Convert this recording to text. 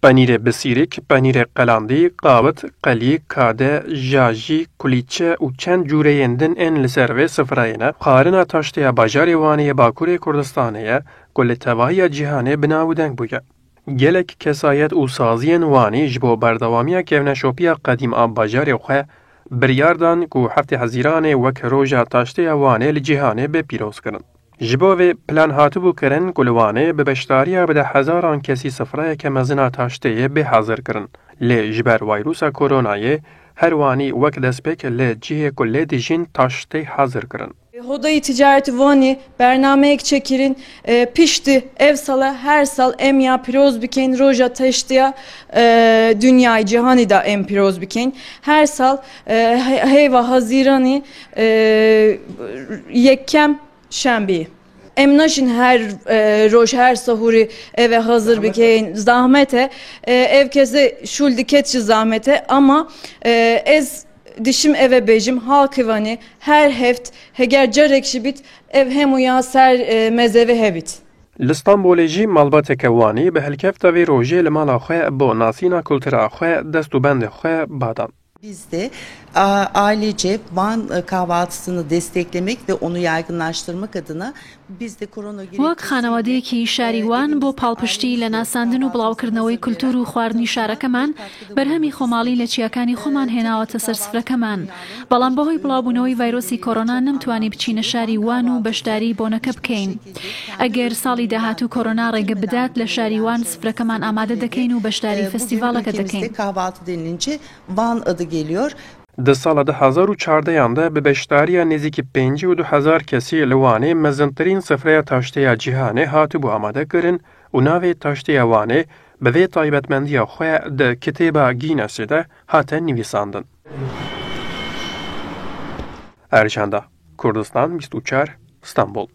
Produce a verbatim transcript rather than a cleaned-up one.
Penîrê bi sîrik, penîrê qelandî, qawit, qelî, kade, jajî, kulîçe û çend cûreyên din ên li ser vê sifreyê ne, xwarina taştê ya bajarê Wanê yê Bakurê Kurdistanê ye, ku li tevahiya cîhanê bi nav û deng bûye. Gelek kesayet û saziyên Wanî ji bo berdewamiya kevneşopiya qedîm a bajarê xwe biryar dan ku heftê Hezîranê wek roja taştê ya Wanê li cîhanê bê pîroz kirin. Ji bo vê plan hatibû kirin ku li Wanê bi beşdariya bi deh hezaran kesî sifreyeke mezin a taştê yê bê hazir kirin. Lê ji ber vayrusa koronayê her Wanî wek destpêk li cihê ku lê dijîn taştê hazir kirin. Hodayî Ticaret Wanî bernameyek çêkirin. E, piştî ev sala her sal em ya pîroz bikeyn roja taştê ya, e, dinyayê, cîhanê de em pîroz bikeyn. Her sal, e, he-, heyva Hezîranê, e, yekem şembî. Em naşin her, e, roj, her sahurî eve hazir bikeyn. Zahmet e. E, ev kese şûl diket ji zahmet e. Ama, e, ez dişim eve bêjim, halkê Wanê her heft, heger carek jî bît, ev hemûya ser, e, mezeve hebît. Li Stenbolê jî malbateke Wanî bi helkefta vê rojê li mala xwe bo nasîna kultura xwe, dest û bendê xwe badan. Biz de, a, ailece Van, e, kahvaltısını desteklemek ve onu yaygınlaştırmak adına biz de koronavirüs Wek خانەوادەیەکی شاری وان بۆ پاڵپشتی لە ناساندن و بڵاوکردنەوەی کولتور و خواردنی شارەکەمان، بەرهەمی خۆماڵی لە چیاکانی خۆمان هێناوەتە سەر سفرەکەمان. بەڵام بەهۆی بڵاوبوونەوەی ڤایرۆسی کۆرۆنا نەمتوانی بچینە شاری وان و بەشداری بۆنەکە بکەین. ئەگەر ساڵی داهاتوو کۆرۆنا ڕێگە بدات، لە شاری وان سفرەکەمان ئامادە دەکەین و بەشداری E, bugün فستیڤاڵەکە ülkemizde دەکەین. Kahvaltı denilince Van adı geliyor. Di sala du hazar û çardeyan de bi beşdariya nêzîkî pêncî û du hezar kesî li Wanê mezintirîn sifreya taştê ya cîhanê hatibû amadekirin û navê taştê ya Wanê bi vê taybetmendiya xwe di kitêba Guinnessê de hate nivîsandin. Ercan Da, Kurdistan bîst û çar, Stenbol.